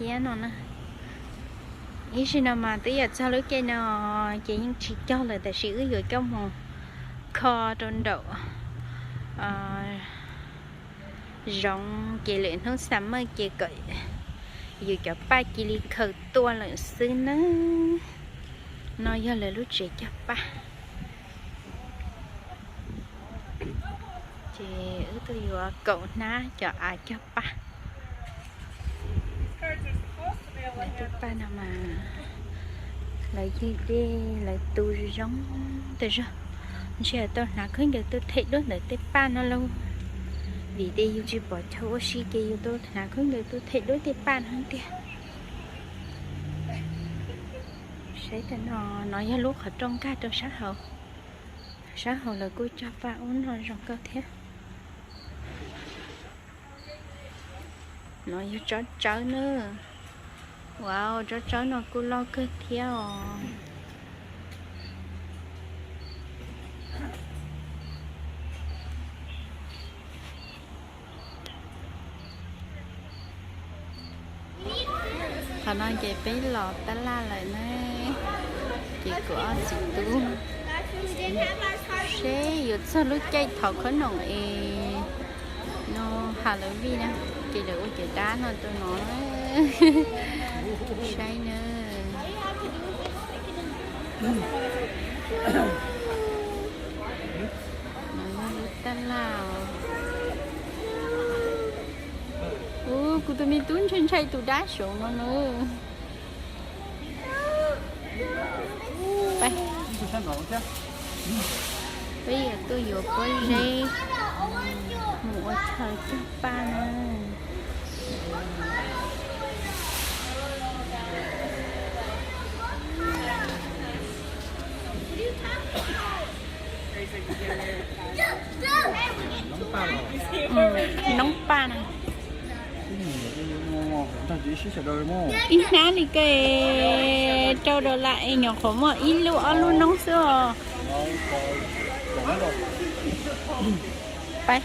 Thiab no na, ib sim no mas twb yuav txog lub caij no ces yeej tsis cog lawm, tab sis wb yuav coj mus kho rau nraum zoov ces lwm hnub summer ces kom yus cov paj cia li khaws tuaj lawm xwb nawb. No yog lawv lub tsev cog paj. Ces wb tuaj yuav kaum hnab cov av cog paj. Lawv tej paj no mas lawv yig dej lawv tu zoo tas zog. Ntshe tau hnav khaub ncaws tuaj them duab ntawm tej paj no lauj, vim tias yus tsis pom chaw ua si ces yus tau hnav khaub ncaws tuaj them duab tej paj no tiag. Saib tas no, no yog lub qhov rooj nkag rau sab hauv. Sab hauv lawv kuj cog paj ub no zoo nkauj thiab. No yog tsob tsawb na. Wow, tsob tsawb no kuj loj kawg thiab os. Qhov no ces peb los tab laj lawm ne, ces kuv ob txiv tub seb yuav txog lub caij thov khob noom es no Halloween na, ces lawv ua cov dab no rau no saib na. No yog lub tab laj os. Ub, kuv tus me tub ntshai ntshai tus dab saud no na. Peb yuav tuaj yuav pob zeb mus ua chaw cog paj na. Noob paj na. Ib hnab li kawg, rau dollar es nyuam qhuav muaj ib lub ob lub noob xwb os. Peb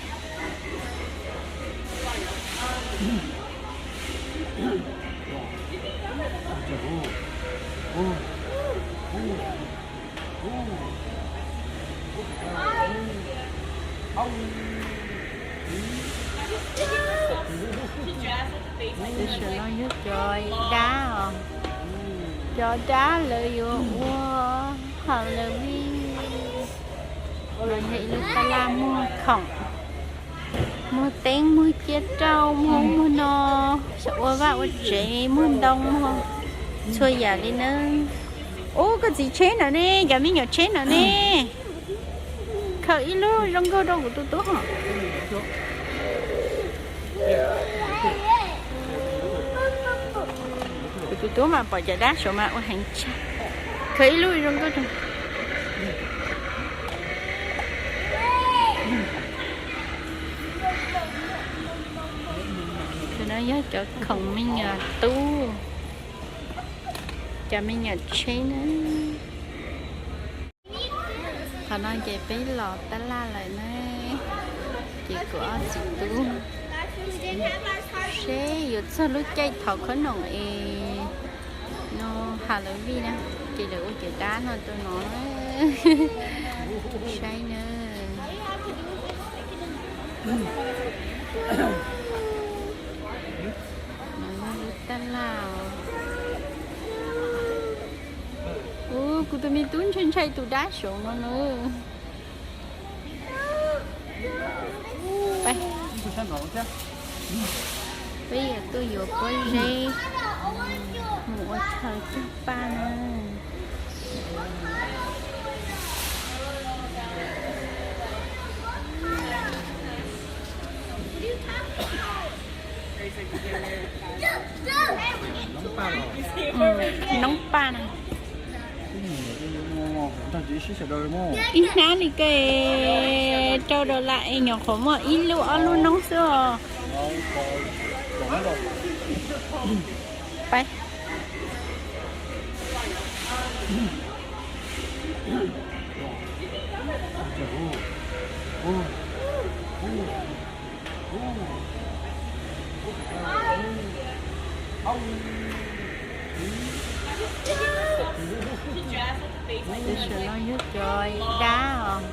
Tam sim no yog cov dab os, cov dab lawv yuav ua Halloween. No yog ib lub tab laj muag khoom, muag teeb, muag ciaj rauj, muag ub muag no, xyov ua vaj ua tsev, muag ntoo, muag txhua yam li na. Ub, koj txiv tsheb ntawm ne, cov me nyuam tsheb ntawm ne. Khaws ib lub zoo nkauj rau kuv tus tub hos. Kuv tus tub mas pom cov dab saud mas ua heev tshaj. Khaws ib lub zoo nkauj rau. Tus no yog cov khoom me nyuam tub, cov me nyuam tsheb na. Qhov no ces peb los tab laj lawm na, ces kuv ob txiv tub seb yuav txog lub caij thov khob noom es no Halloween na, ces lawv ua cov dab no rau no saib na. No yog lub tab laj os. Ub, kuv tus me tub ntshai ntshai tus dab saud no na. Peb yuav tuaj yuav pob zeb mus ua chaw cog paj na. Noob paj na. Ib hnab li kawg, rau dollar es nyuam qhuav muaj ib lub ob lub noob xwb os. Peb Tam sim no yog cov dab os,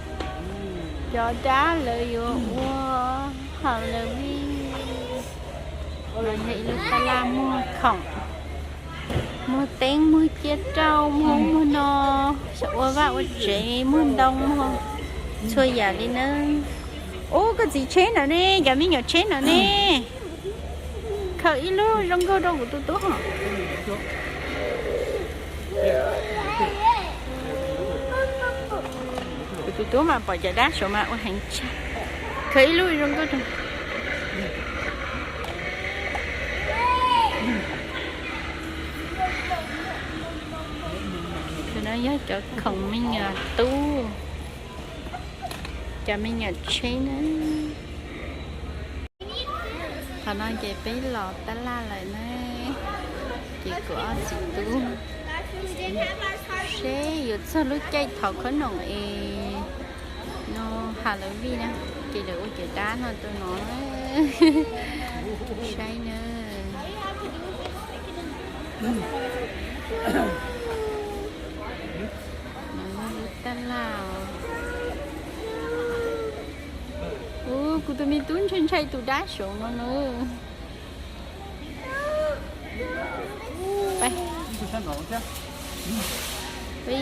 cov dab lawv yuav ua Halloween. No yog ib lub tab laj muag khoom, muag teeb, muag ciaj rauj, muag ub muag no, xyaum ua vaj ua tsev, muag ntoo, muag txhua yam li na. Ub, koj txiv tsheb no ne, cov me nyuam tsheb no ne. Khaws ib lub zoo nkauj rau kuv tus tub. Kuv tus tub mas pom cov dab saud mas ua heev tshaj. Khaws ib lub zoo nkauj rau. Tus no yog cov khoom me nyuam tub, cov me nyuam tsheb na. Qhov no ces peb los tab laj lawm na, ces kuv ob txiv tub seb yuav txog lub caij thov khob noom es no Halloween na, ces lawv ua cov dab no rau no. Saib na. Lub tab laj. Ub, kuv tus me tub ntshai ntshai tus dab saud no na. Peb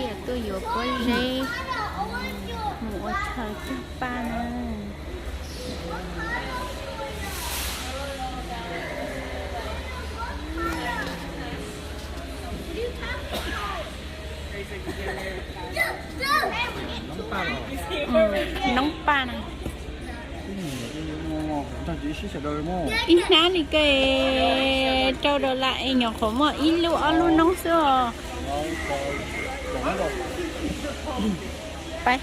yuav tuaj yuav pob zeb mus ua chaw cog paj na. Noob paj na. Ib hnab li koj rau dollar es nyuam qhuav muaj ib lub ob lub noob xwb os. Peb.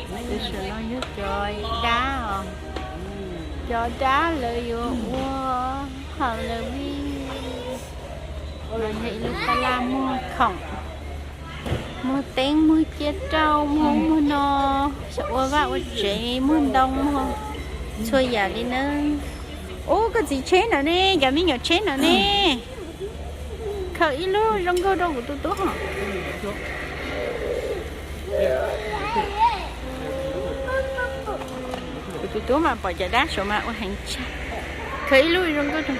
Tam sim no yog cov dab os, cov dab lawv yuav ua Halloween. No yog ib lub tab laj muag khoom, muag teeb, muag ciaj rauj, muag ub muag no, xyaum ua vaj ua tsev, muag ntoo, muag txhua yam li na. Ub, koj txiv tsheb no ne, cov me nyuam tsheb no ne. Khaws ib lub zoo nkauj rau kuv tus tub. Kuv tus tub mas pom cov dab saud mas ua heev tshaj. Khaws ib lub zoo nkauj rau.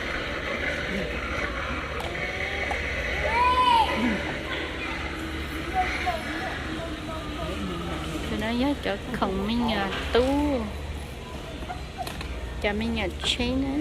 Tus no yog cov khoom me nyuam tub, cov me nyuam tsheb na.